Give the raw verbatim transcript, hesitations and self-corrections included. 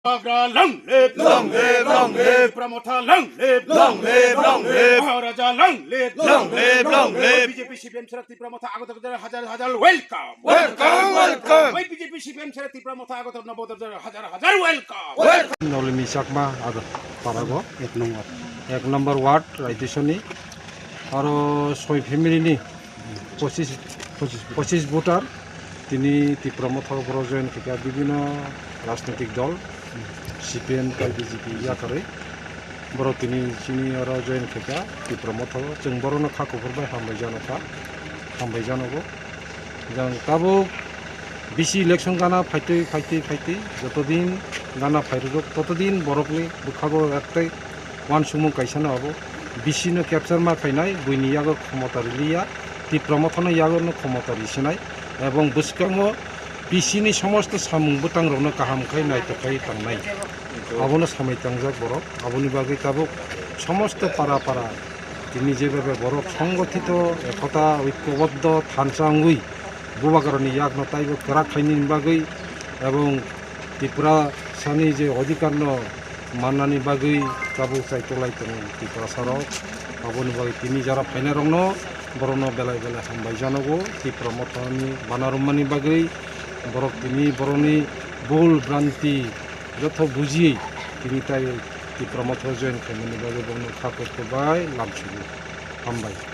Bubagra long live, long live, long live. Tipra Motha long live, long live, long live. Maharaja long live, long live, long live. B J P C P M sara Tipra Motha Agartala hajar hajar welcome. Welcome, welcome. Oi B J P C P M sara Tipra Motha Agartala Nabodar hajar hajar welcome. Welcome. Nolini Chakma ada parago. Ek number. Ek number ward, Raidisoni. Aro soi family ni pochis, pochis voter tini Tipra Motha o borok join khaikha bibhinno rajnitik dol, C P M tei B J P yakarwi borok tini chini oro join khaikha Tipra Motha o. Chwng borokno kha kuphur bai hambai jano kha, hambai janogo. Jang tabuk bisi election gana phaitwi, phaitwi, phaitwi, jotodin gana phairwrwk, totodin borokni bwkhago ektei uansukmung kaisano abo. Bisi no capture ma khainai, buini yago khomota riliya, Tipra Mothano yago no khomota risinai, ebong bwskango bisi ni somosto samung bwtang rokno kaham khai naithok khai tangnai. Abono samai tangjak borok, aboni bagwi tabuk somosto para para tini jebebe borok songothito, ekota, oikoboddo, thansa wngwi Bubagrani yakno taibo kwrak khainani bagwi ebong Tiprasani je odhikarno mannani bagwi tabuk chaikolai tongo Tiprasarok. Aboni bagwi tini jara phainairokno borokno belai belai hambai janogo. Tipra Mothani bana rwmani bagwi borok tini borokni bul branti jotho bujiwi tini tai Tipra Motha join khaimani bagwi borokno kha kostok bai lamsugo. Hambai.